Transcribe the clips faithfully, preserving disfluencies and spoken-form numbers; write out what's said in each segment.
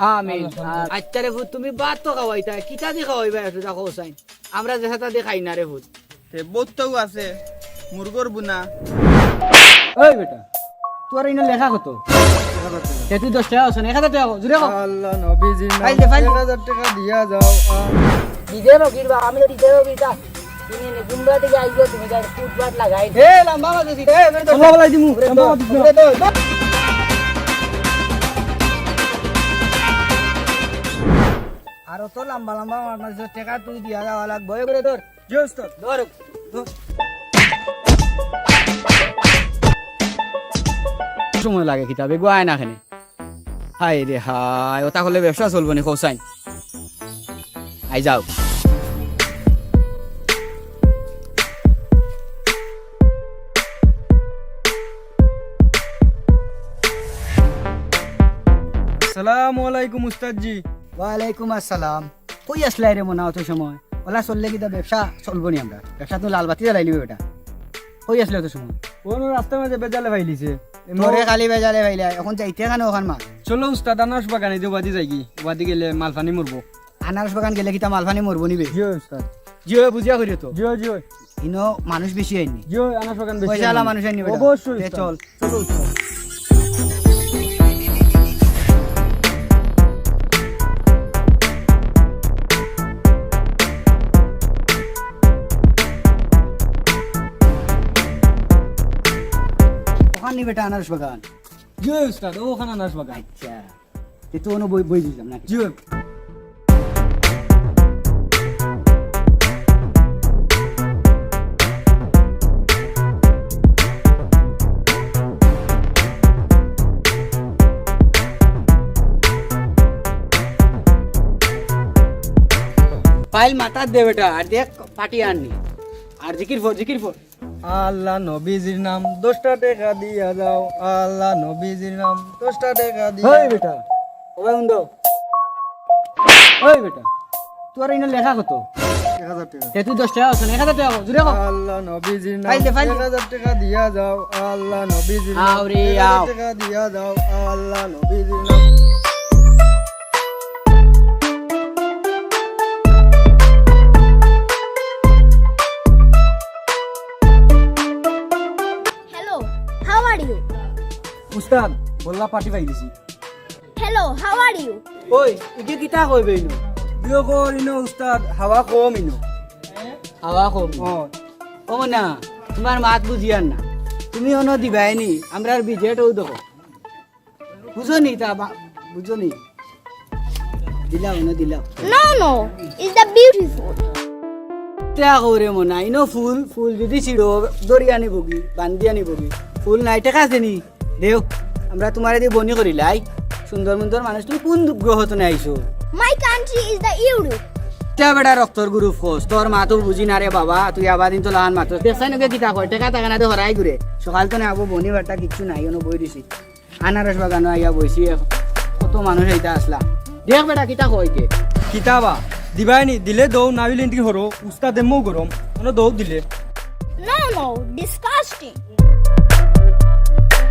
আমিন। আচ্ছা রে ফুত, তুমি ভাত তো খাওয়াইতা, কিতা দি খাওয়াইবা একটু দেখো হুসাইন, আমরা যেতা দি খাই না রে ফুত। তে বউত তো আছে, মুরগর বুনা। ওই বেটা, তোর ইনো লেখা কত? তে তুই দশ টেকা আছে না, এক হাজার টেকা কো, জুরে কো। আল্লাহ নবীজির নাম, ফাইল দে, ফাইল দে। এক হাজার টেকা দিয়া যাও। আ- দিতে রকির বা, আমি তো দিতে রকির তা। তুমি নে, গুন্ডা দিকে আইছো, তুমি যাই ফুটপাত লাগাই। এ, লম্বা মাছ দিছি। এ, এবার তো লম্বা বালাই দিমু, ওরে লম্বা তো, মাছ দিমু। ওরে তো, তো। আর অত লম্বা লম্বা মাছ মারছো, টেকা তুই দিয়া যাওয়া লাগবো। এ করে ধর। জি, উস্তাদ। ধর, ধর। সময় লাগে কিতাবে, গুয়ায় না কেনে। হায় রে হায়, ওটা করলে ব্যবসা চলবো নি, হোসাইন। আই যাও। আসসালামু আলাইকুম উস্তাদ জি। ওয়ালাইকুম আসসালাম। কই আছলায় রে মনা অত সময়? ওলা চললে কিতা ব্যবসা চলবো নি আমরা? ব্যবসা তো লাল বাতি জ্বালাইলিবে বেটা। কই আছলায় অত সময়? অনো রাস্তার মাঝে বেজালে পাইলিছে। তোরে খালি বেজালে পাইলা, এখন যাইতে কেনে ওখান মা? চলো উস্তাদ, আনারস বাগানে দি ওবাদি যাইগি, ওবাদি গেলে মালফানি মরবো। আনারস বাগান গেলে কিতা মালফানি মরবো নিবে? জি অয় উস্তাদ। জি অয়, বুঝিয়া করিও তো। জি অয়, জি অয়। ইনো মানুষ বেশি আইনি। জি অয়, আনারস বাগান বেশি পয়সাআলা আইনি। মানুষ আইনি বেটা। অবশ্যই তে উস্তাদ। চল। চলো উস্তাদ। ওখান নি বেটা আনারস বাগান। জি অয় উস্তাদ, ওখান আনারস বাগান। আচ্ছা। তে তো অনো বই, বই দিলাম নাকি? জি অয়। ফাইল মাথাত দে বেটা, আর দেখ পাটি আননি। আর জিকির ফর, জিকির ফর। আল্লাহ নবীজির নাম, দশটা টেকা দিয়া যাও। আল্লাহ নবীজির নাম, দশটা টেকা দিয়া। ওই বেটা, ওই উন্দো। ওই বেটা, তোর ইনো লেখা কত? এক হাজার টেকা। তে তুই দশ টেকা আছে না, এক হাজার টেকা কো, জুরে কো। আল্লাহ নবীজির নাম, ফাইল দে, ফাইল দে। এক হাজার টেকা দিয়া যাও। আল্লাহ নবীজির নাম, আও রে, এক হাজার আও। টেকা দিয়া যাও। আল্লাহ নবীজির নাম। Hello, how are you? উস্তাদ, বললা পাটি পাই গেছি। Hello, how are you? ওই, ইগে কিতা কইবে ইনো? ইয়ো কর ইনো উস্তাদ, হাওয়া কম ইনো। হাওয়া কম? ও। ও না, তোমার মাত বুঝিয়ার না। তুমি অনো দিবায় নি, আমরার বিজেট অউ দেখো। বুঝো নি তা বা-, বুঝো নি? দিলাও না, দিলাও। No, no, it's the beautiful. তে কও রে মনা, ইনো ফুল, ফুল যদি ছিড়ো, ধরিয়া নিবোগি, বান্ধিয়া নিবোগি। ফুল নাই, টেকা আছে নি? দেও, আমরা তোমারে দি বনি করিলাই। সুন্দর মুন্দর মানুষ, তুমি কোন গ্রহ তনে আইছো? My country is the Europe. তে বেটা রক্তর group কস, তোর মাত বুঝি না রে বাবা, তুই আবার দিন তো লাহান মাতস। দেখছাই নগে কিতা কয়, টেকা টাকা না দে হরাই ঘুরে। সকাল তনে আবো বনি বাট্টা কিচ্ছু নাই, অনো বই দিছি। আনারস বাগানো আইয়া বইছি, এখ-, কত মানুষ আইতা আসলা। দেখ বেটা, কিতা কয় কে? কিতা বা? দিবায় নি, দিলে দৌ, না অইলে ইন্তি হরো, উস্তাদে মৌ গরম, অনো দৌ দিলে। No, no, disgusting.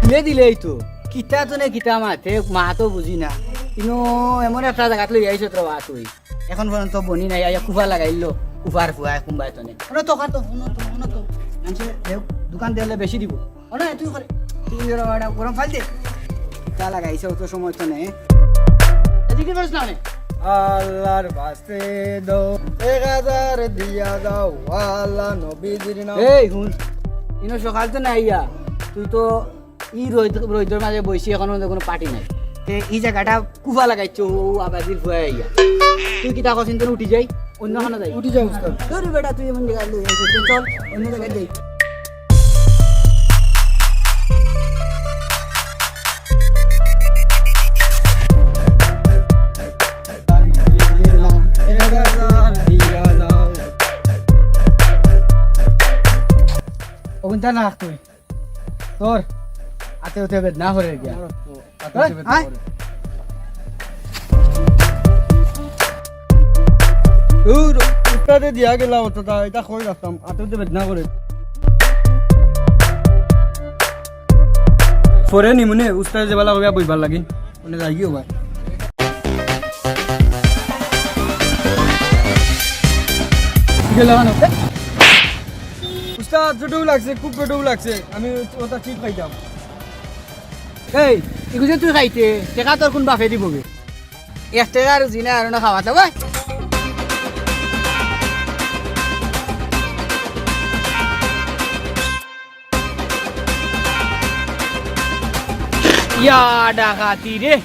দিলে দিলেই তো। কিতা তো নে কিতা মাতে, মাতও বুঝি না। ইনো এমন একটা জাগাত লই আইছত রে বা তুই। এখন পর্যন্ত বনি নাই, আইয়া কুফা লাগাইলো, কুফার ফুয়া, কুম্বায় তনে। অনো তো, অনো তো, অনো তো, অনো তো। মানষে দেও, দোকান দিলে বেশি দিব। অনো, তুই করে, তুই ওরা ওরা গরম ফাল দে। তা লাগাইছে অত সময় তনে। এদিকে করিস না অনে। আল্লাহর বাস্তে দো, এক হাজার দিয়া যাও, আল্লাহ নবীজির নাম। এই হুন, ইনো সকাল তনে আইয়া, তুই তো ই রইদ-, রইদর মাঝে বইছি, এখনো তো কোনো পার্টি নাই। তে ই জাগাটা কুফা লাগাইছো, ও আবাদির ফুয়া আইয়া। তুই কিতা কস, ইন্তর উঠি যাই, অন্য খানো যাই। উঠি যাও, উস্তাদ। তোর বেটা, তুই এমন জায়গা লই আইছিস, তুই চল, অন্য জায়গায় যাই। ওখানটা না তুই। তোর আতে উঠে বেদনা করে গিয়া। আমার তো আতে উঠে বেদনা করে। দূর, উস্তাদে দিয়া গেলা অতটা, ইটা কই রাখতাম, আতে উঠে বেদনা করে। পরে নিমুনে, উস্তাদে যেবালা কইবা বইবার লাগি, মানে যাইগিও ভাই। উস্তাদ, ছোটও লাগছে, খুব ছোটও লাগছে, আমি ওটা ঠিক পাইতাম। এই, ইগু যে তুই খাইতে, টেকা তোর কোন বাপে দিবো বে? এক টেকা আর জিনা আর না খাওয়াতে, ওই। ইয়া ডাকাতি রে।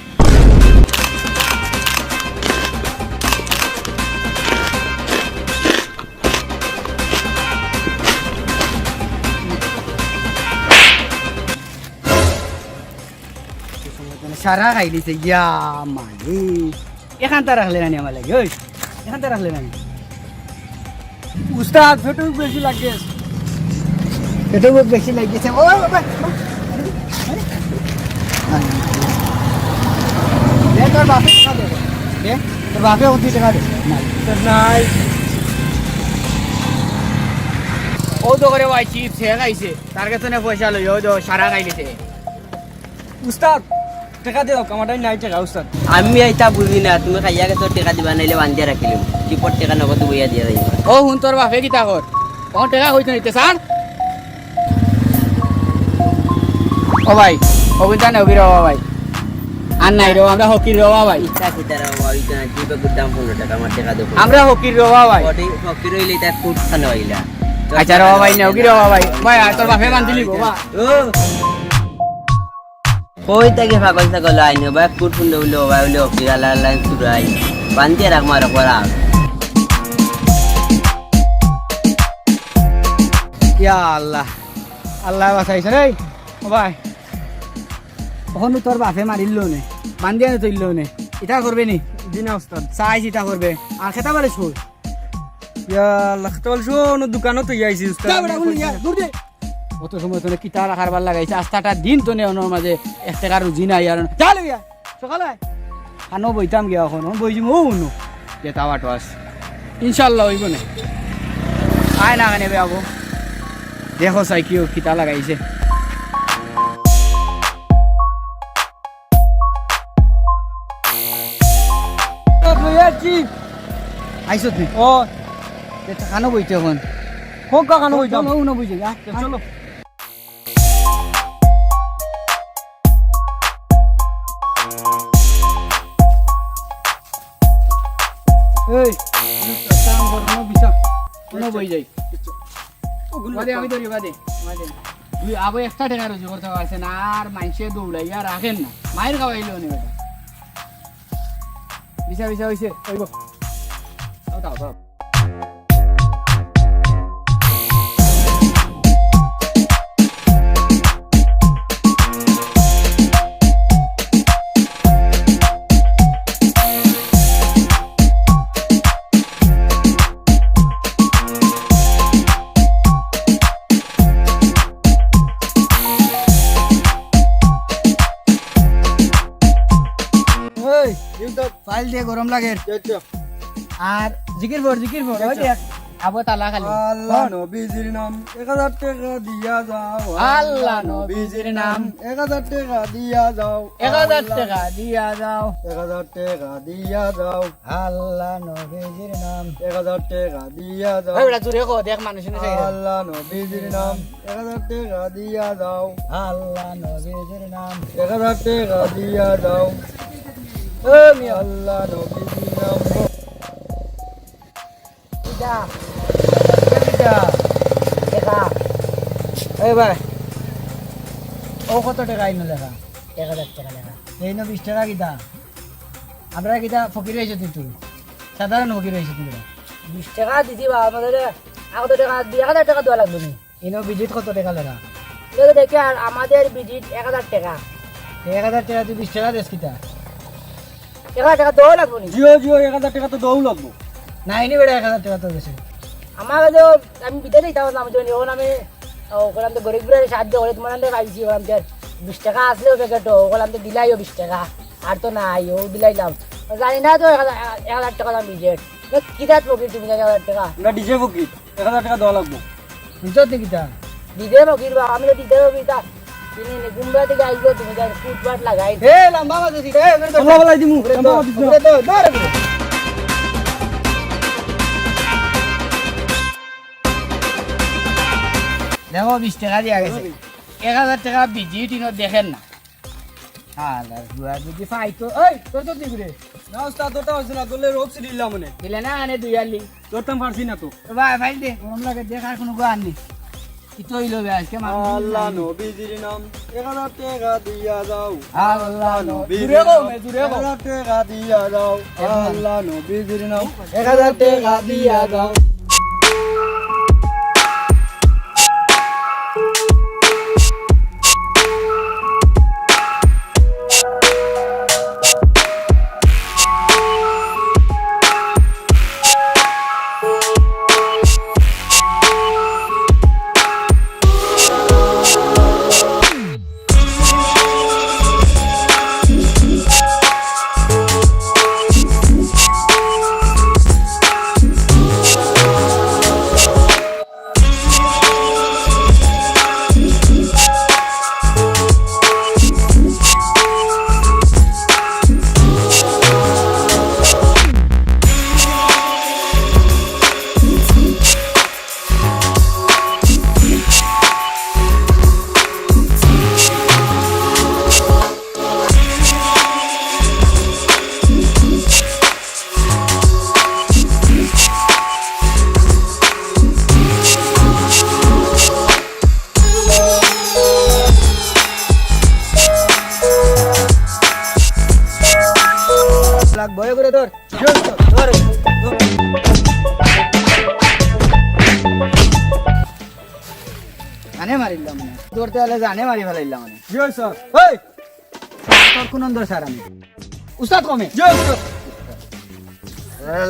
সারা খাইলিছে, ইয়া মালিক। এখানতা রাখলে না নি আমার লাগি, ওই, এখানতা রাখলে না নি? উস্তাদ, পেটো বেশি লাগে। পেটো বেশি লাগিছে। ও বাবা, দে তোর বাপে টেকা দে। দে, তোর বাপে অতি টেকা দে। নাই। নাই। ও তো করে ভাই চিপস হে খাইছে। তার কাছে না পয়সা লই, ও তো সারা খাইলিছে। উস্তাদ, টেকা দেও, আমার নাই টেকা, উস্তাদ। আমি ইতা বুঝি না, তুমি খাইয়া গেছো, টেকা দিবা, নাইলে বান্ধিয়া রাখিলিমু। টিপর টেকা নগদ বইয়া দিয়া যাইবা। ও হুন, তোর বাপে কিতা কর? ও টেকা কইতো নিতে স্যার। ও ভাই, ও কিন্তু নেওগি রে বাবা ভাই। আর নাই রে, আমরা হকির রে বাবা ভাই। ইতা কিতা রে বাবা, ইতা না, জিবা গুদাম পনেরো টেকা, আমার টেকা দেবো। আমরা হকির রে বাবা ভাই। বডি হকির হইলে ইতা কুট খানো হইলা। আচ্ছা রে বাবা ভাই, নেওগি রে বাবা ভাই। ভাই, আর তোর বাপে বান্ধিলি বাবা। ও। কই থাকি পাগল ছাগল আইন, ও ভাই, কুট হুন্ডা উলো, ও ভাই, উলো, ফিরা লা লা চুরাই। বান্ধিয়া রাখ, মারো, করা। ইয়া আল্লাহ, আল্লাহ বাঁচাইছে রে। ও ভাই, অখনও তোর বাপে মারিল নে, বান্ধিয়া নে তুলল নে, ইতা করবে নি? জি না, উস্তাদ। সাইজ ইতা করবে, আর খেতা পারে শুই। ইয়া আল্লাহ, তো বলছো, অন্য দোকানও তো আইছি, উস্তাদ। যা বেটা, উনি যা, দূর দে। অত সময় তো কিতা রাখার বার লাগাইছে, আস্তাটা দিন তো নে অনর মাঝে এক টেকা রুজি নাই আর। যা লইয়া, সকালে আয়। আনো বইতাম গিয়া অখন, অখন বই যিমু, ও উনো। যে তাওয়াটো আছে। ইনশাআল্লাহ অইব না। আয় না কেনে বে আবো। দেখো চাই কিও কিতা লাগাইছে। আইছত নি? ও। এটা কানো বইতে অখন। কোন কানো বইতাম? চলো, উনো বইতে, আয়, চলো। এই, কাম কর, কোনো বিচার, কোনো বই যাই। বাদে আমি ধরি, বাদে, বাদে। তুই আবো একটা টেকা রুজি করতে পারছে না, আর মাইনষে দৌড়াইয়া রাখের না। মাইর খাওয়াইলো নি বেটা। বিছা, বিছা অইছে, অইব। দাও, দাও, দাও। এই, ফাইল দিয়া গরম লাগের। আচ্ছা। আর জিকির পড়, জিকির পড়, ওই আচ্ছা। দেখ, আবো তালা খালি। আল্লাহ পড়। নবীজির নাম, এক হাজার টেকা দিয়া যাও। আল্লাহ নবীজির নাম। এক হাজার টেকা দিয়া যাও। এক হাজার টেকা দিয়া যাও। এক হাজার টেকা দিয়া যাও। আল্লাহ নবীজির নাম। এক হাজার টেকা দিয়া যাও। এই বেটা, জোরে কও, দেখ মানুষ শুনে চাই। আল্লাহ নবীজির নাম। এক হাজার টেকা দিয়া যাও। আল্লাহ নবীজির নাম। এক হাজার টেকা দিয়া যাও। ও মিয়া। আল্লাহ নবীজির নাম। ইটা, ইটা, টেকা। এই ভাই, ও কত টেকা আইনো লেখা? এক হাজার টেকা লেখা। এইনো বিশ টেকা কিতা? আমরা কিতা ফকির অইছি তুই? সাধারণ ফকির অইছি তুই। বিশ টেকা দিছি বা, আমাদের আগত টেকা, এক হাজার টেকা দেওয়া লাগবে নি? ইনো ভিজিট কত টেকা লেখা? ইনো দেখি আর আমাদের ভিজিট এক হাজার টেকা। এক হাজার টেকা তুই বিশ টেকা দেস কিতা? এক হাজার টেকা দেওয়া লাগবো নি? জিও, জিও, এক হাজার টেকা তো দেওয়া লাগবো। না, ইনি বেটা এক হাজার টেকা তো দেছে। আমার কাছে আমি বিদেশে যাইতাম না, আমি যখন এখন আমি, ও, ওখান থেকে গরিব গুলারে সাহায্য করে, তোমার কাছে পাইছি, ওখান থেকে বিশ টেকা আসলেও প্যাকেট, ওখান থেকে দিলাইও বিশ টেকা, আর তো নাই, ও দিলাইলাম। জানি না তো এক হাজার, এক হাজার টেকা দাম ভিজিট। কিতাত ফকির তুমি জানি এক হাজার টেকা? না, ডিজে ফকির। এক হাজার টেকা দেওয়া লাগবো। বুঝছত নি কিতা? দিতে ফকির বা, আমি তো দিতে ফকির তা। তুমি নি গুমরা থেকে আইছো, তুমি যার ফুটপাত লাগাই। এ, লম্বা মাছ আছে, এ, এ, এ, লম্বা বালাই দিমু, ওরে লম্বা তো, মাছ দিমু। ওরে তো, ধর, ওরে। দেখো, বিশ টেকা দিয়া গেছে। এক হাজার টেকা ভিজিট ইনো দেখেন না। হালার ফুয়া যদি পাইতো, এই, তোর তো দিবি রে। না উস্তাদ, ওটা হইছে না, ধরলে রোগ সিরিল্লা মনে। দিলে না, আনে দুই আলি। ধরতাম পারছি না তো। তো ভাই, ফাইল দে, গরম লাগে, দেখ আর কোনো গো আননি। কি তো হইলো বে আজকে, মা? আল্লাহ নবীজির নাম, এক হাজার টেকা দিয়া যাও। আল্লাহ নবীজির জুরে কও, নাম, মে, জুরে কও। এক হাজার টেকা দিয়া যাও। আল্লাহ নবীজির নাম, এক হাজার টেকা দিয়া যাও। লাগবো, এ করে ধর। ধর। জানে মারিলাম মানে। ধরতে হলে জানে মারি ফেলাইলাম মানে। জি স্যার। এই! তোর কোন নম্বর স্যার আমি? উস্তাদ কমে। জি স্যার।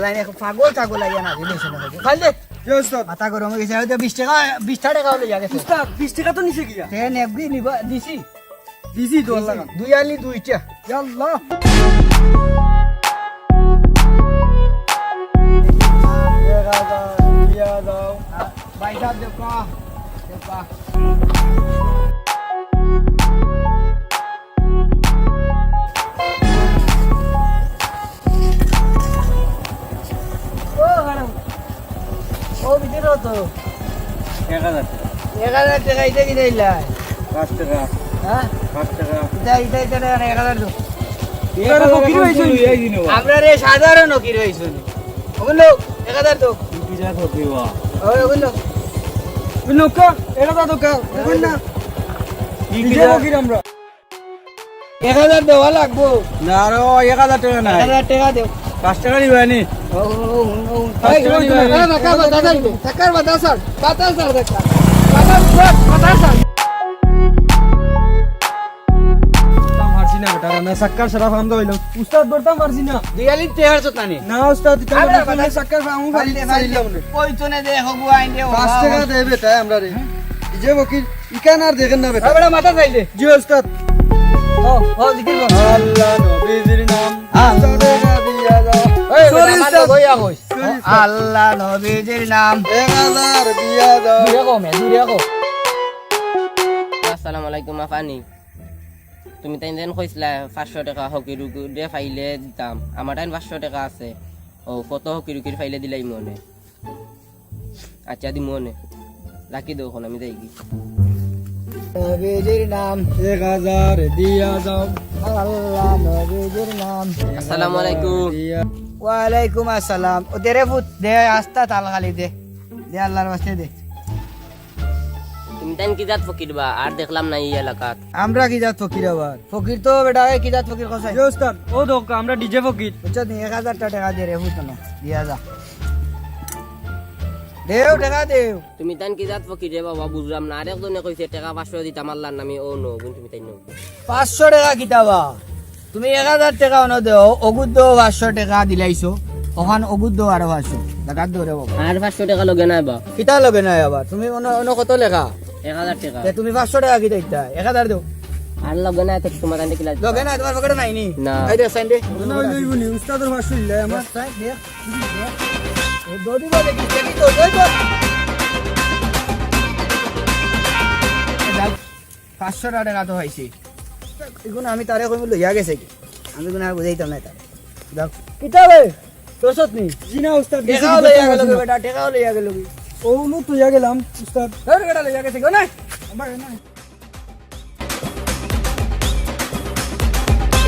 লাইনে এখন পাগল টাগল আইয়া না, দিলে শুনে হবে। খাইলে? জি স্যার। মাথা গরম হয়ে গেছে, হয়তো বিশ টেকা, বিশটা টেকাও লইয়া গেছে। উস্তাদ, বিশ টেকা তো নিছে গিয়া। তে নেবগি নিবা, দিছি। দিছি তো আল্লাহ। দুই আলি দুইটা। ইয়া আল্লাহ। এক হাজার, দুই হাজার। ভাই সাহেব, দেখো, দেখো। ও, ম্যাডাম। ও, ভিতরে তো। এক হাজার টেকা। এক হাজার টেকা, ইটা কিতা দিলা? পাঁচ টেকা। হ্যাঁ? পাঁচ টেকা। ইটা, ইটা, ইটা না, এক হাজার দেও। এক হাজার ফকির অইছো নি? আমরারে সাধারণ ফকির অইছো নি? ওগুলো, এক হাজার দেও। কি যা ফকির বা? ওই, ওগুলো। ওই লোক, এটা তো দোকান, দেখুন না। কি নিজে যা ফকির আমরা। এক হাজার দেওয়া লাগবো। না, আরো এক হাজার টেকা নাই। এক হাজার টেকা দেও। পাঁচ টেকা দিবা নি? ও, ও, ও, ও। পাঁচ টেকা দিবা নি? এই, টাকা বাতাস আনবে, টাকার বাতাস আন, বাতাস আন, টাকা। বাতাস আন, বাতাস আন। ধরতাম পারছি না বেটা, না সাক্কার সারা ফান্দা হইলাম। উস্তাদ ধরতাম পারছি না। দিয়ালি টেহার চতানি। না উস্তাদ, দিতাম আরে, না, বাতাস সাক্কার ফান্দা আরে, হইলাম। ওই তো নে দে, হগু আইন দে, পাঁচ হগু টেকা আইন। দে বেটা, আমরা রে। এই যে ফকির, ইখান আর দেখেন না বেটা। হ্যাঁ, বেটা, মাথা চাইলে। জি, ওস্তাদ। ও, ও, জিকির কর। আল্লাহ নবীজির নাম। আল্লাহ। উস্তাদে না দিয়া যাও। এই, বেটা, sorry, আমার উস্তাদ। লগে ইয়া কইস। Sorry, উস্তাদ। আল্লাহ নবীজির নাম। এক হাজার দিয়া যাও। দূরে কও, মে, দূরে কও। আসসালামু আলাইকুম, আফানি। তুমি তাইন যেন কইছিলা, পাঁচশো টেকা হকি রুকি দে পাইলে দিতাম। আমার তাইন পাঁচশো টেকা আছে। ও, কত হকি রুকির পাইলে দিলাই মনে। আচ্ছা, দিমু নে। রাখি দেও অখন, আমি যাইগি। নবীজির নাম। এক হাজার দিয়া যাও। আল্লাহ নবীজির নাম। আসসালামু আলাইকুম। দিয়া। ওয়ালাইকুম আসসালাম। ও দে রে পুত, দে আস্তা তাল খালি দে। দে আল্লাহর ওয়াস্তে দে। তুমি তাইন কি জাত ফকির বা? আর দেখলাম না এই এলাকাত। আমরা কি জাত ফকির আবার? ফকির তো বেটা, এ কি জাত ফকির কসাই? জি ওস্তাদ, ও দেখ, আমরা ডিজে ফকির। বুঝছো নি, এক হাজারটা টেকা দে রে, হুত না, দিয়া যা। দেও, টেকা দেও। তুমি তাইন কি জাত ফকির রে বাবা, বুঝলাম না। আরেকজনে কইছে টেকা পাঁচশো দিতাম আল্লাহর নামে, ও নো, তুমি তাইন নো। পাঁচশো টেকা কিতা বা? তুমি এক হাজার টেকা অনো দেও, অগুত দেও পাঁচশো টেকা দিলাইছো, অখান অগুত দেও আরো পাঁচশো। জাগাত দেও রে বাবা। আর পাঁচশো টেকা লগে নাই বা? কিতা লগে নাই আবার? তুমি অনো, অনো কত লেখা? এক হাজার টেকা। তে তুমি পাঁচশো টেকা কিতা দিতা? এক হাজার দেও। আর লগে নাই তো তোমার কাছে কিলা? লগে নাই, তোমার পকেটে নাই নি? না। এই দে, সাইন দে। না, ওই লইব নি, উস্তাদর পাঁচশো দিলাই আমার। সাইন দে। ও দড়ি বলে কি, দেখি তো, দড়ি বল। যাক, পাঁচশো টেকা তো পাইছি। এখন আমি তারে কইমু লইয়া গেছে কি? আমি কোনো আর বুঝাইতাম না তারে। যাক। কিতা বে? তোর সত নি? জি না, উস্তাদ, গেছে টেকাও কি লইয়া দোকান গেল আছে কি না? বেটা, টেকাও লইয়া গেল কি? ও নু তুইয়া গেলাম, উস্তাদ। ধর বেটা, লইয়া গেছে গো, নাই। আমার নাই।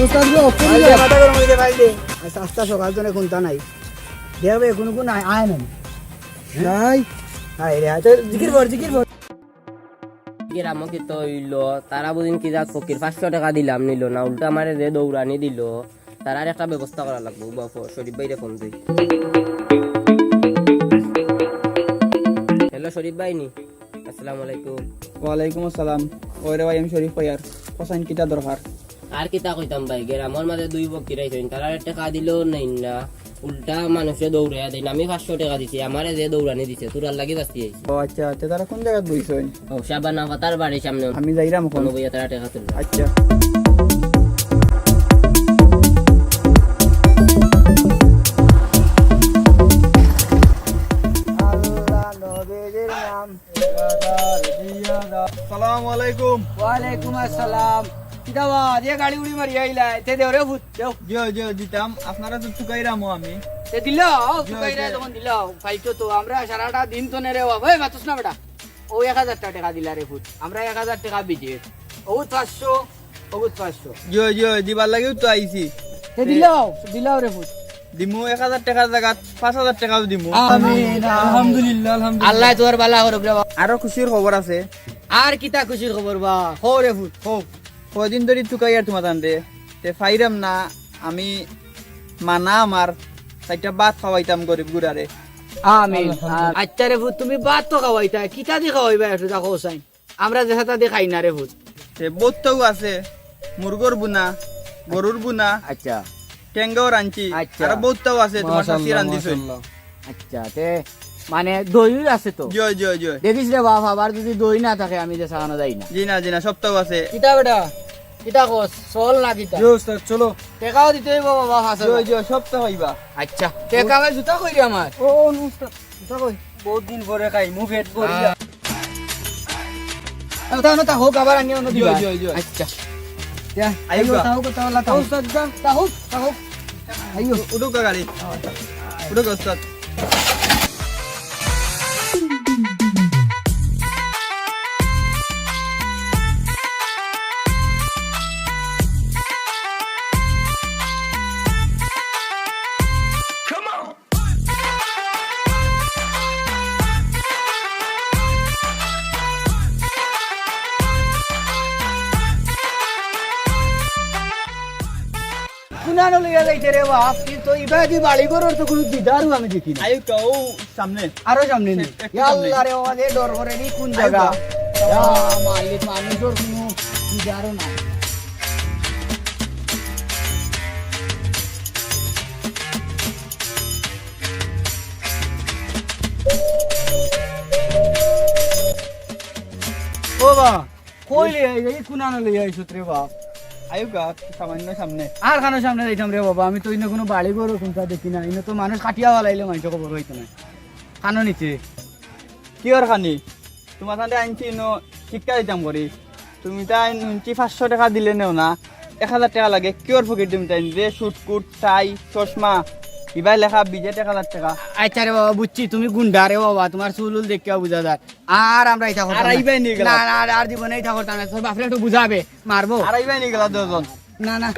উস্তাদ গো, কোন ভাই রে, জায়গা? মাথা গরম অইছে ভাই রে। আচ্ছা, আস্তা সকাল তো কুনতা নাই। দেখবে, কোনো কোন আয়, আয় নাই। নাই। আয় রে, আয়। তো জিকির কর, জিকির কর। গ্রামো কিতা অইলো, তারা বুঝিন কি জাত ফকির, পাঁচশো টেকা দিলাম, নিলো না, উল্টা আমারে যে দৌড়ানি দিলো, তারার একটা ব্যবস্থা করা লাগবো। বাপ, শরীফ ভাইরে ফোন দেই। হ্যালো, শরীফ ভাই নি? আসসালামু আলাইকুম। ওয়ালাইকুম আসসালাম। ওই রে ভাই, আমি শরীফ ভাই, আর হোসেন কিতা দরকার? আর কিতা কইতাম ভাই, গ্রামর মাঝে দুই ফকির আইছইন, তারারে টেকা দিলেও নেইন না, উল্টা মানুষে দৌড়াইয়া দেইন। আমি পাঁচশো টেকা দিছি, আমারে যে দৌড়ানি দিছে, তোরার লাগি বাঁচি আইছি। ও আচ্ছা, তে তারা কোন জাগাত বইছইন? ও, শাবানা ফাতার বাড়ির সামনে। আমি যাইরাম অখন। কোনো বইয়া তারা টেকা তুলবা। আচ্ছা। আল্লাহ নবীজির নাম। সালামু আলাইকুম। ওয়ালাইকুম আসসালাম। কিতা বা, যে গাড়ি উড়ি মারি আইলা, তে দেও রে ফুত, দেও। জি, জি, দিতাম। আপনারা তো চুকাইরামও আমি। তে দিলাও, জি, চুকাইরা জি। যখন দিলাও, ফাইটো তো আমরা সারাটা দিন তো নেরে বাবা, এই মাতুস না বেটা। ও এক হাজার টেকা দিলা রে ফুত, আমরা এক হাজার টেকা বিজে। ও পাঁচশো, ও পাঁচশো। জি, জি, দিবার লাগিও তো আইছি। তে দিলাও, দিলাও রে ফুত। দিমু এক হাজার টেকার জাগাত পাঁচ হাজার টেকাও দিমু। আমিন, আলহামদুলিল্লাহ, আলহামদুলিল্লাহ। আল্লাহ তোর বালা করুক রে বাবা। আরো খুশির খবর আছে। আর কিতা খুশির খবর বা? হো রে ফুত, হো। কয়দিন ধরি তুকাই আর তোমার দে। তে ফাইরাম না, আমি মানা আমার চাইরটা ভাত খাওয়াইতাম গরিব গুড়ারে। আমিন। আল্লাহ। আচ্ছা রে ফুত, তুমি ভাত তো খাওয়াইতা, কিতা দি খাওয়াইবা একটু দেখো চাই। আমরা যে সাথে খাই না রে ফুত। তে বউতটাও আছে, মুরগর বুনা, গরুর বুনা, আচ্ছা। টেঙ্গাও রাঞ্চি, আচ্ছা। আর বউতটাও আছে, তোমার শাশি মাশাআল্লাহ, রান্ধিছইন। মাশাআল্লাহ। আচ্ছা, তে মানে দই আছে তো? জি, জি, জি। দেখিস রে বাপ, আবার যদি দই না থাকে, আমি যে সাহানো যাই না। জি না, জি না, সবটাও আছে। কিতা বেটা? কিতা কস? চল না কিতা? জি উস্তাদ, চলো। টেকাও দিতে অইবো বাবা, হাসা। জি, জি, সবটা অইবা। আচ্ছা, টেকা ভাই জুতা কই রে আমার? ও, ও, উস্তাদ। কিতা কই? বউত দিন পরে খাই, মুখ হেড করি। আহ। তা, তা, তা হোক, আবার আনিয়া অন্য দিবা। জি, জি। আচ্ছা। আইও, তা হোক, তা হোক, তা হোক। উস্তাদ, যা। তা হোক, তা হোক। আইও। উঠুক গাড়ি। উঠুক উস্তাদ। কুনানো লইয়া যাইতে রে বাপ, কিন্তু ইবাদি বাড়ি ঘরর তো কুনু দিদারও আমি দেখি না। আইও তো, ও সামনে। আরো সামনে নি? একটু সামনে। ইয়াল্লা রে বাবা, যে ডর করে নি কুন আইও জাগা? তো। ইয়া মালিক, মানুষর কুনু দিদারও নাই। ও বা, কই রে, এই কুনানো লইয়া আইছত রে বাপ? আইও গা, সামান্য সামনে। আর কানো সামনে যাইতাম রে বাবা, আমি তো ইনো কুনু বাড়ি ঘরও কুনতা দেখি না, ইনো তো মানুষ কাটিয়া ফালাইলে মানুষর খবর অইতো না। কানো নিতে? কিওর খানি? তোমার সাথে আনছি ইনো শিক্ষা দিতাম করি। তুমি তাই নুনচি পাঁচশো টেকা দিলে নেও না, এক হাজার টেকা লাগে, কিওর ফকির তুমি তাই? যে সুটকুট, টাই, চশমা, ইবায় লেখা বিজেট এক হাজার টেকা। আচ্ছা রে বাবা, বুঝছি, তুমি গুন্ডা রে বাবা, তোমার চুল উল দেখিয়া বুঝা যায়। আর আমরা ইতা করতাম আর না। আইবায় নি গেলা। না, না, আর, আর জীবনে ইতা করতাম না। তোর বাপরে একটু বুঝাবে, মারবো। আর আইবায় নি গেলা দুইজন। না, না।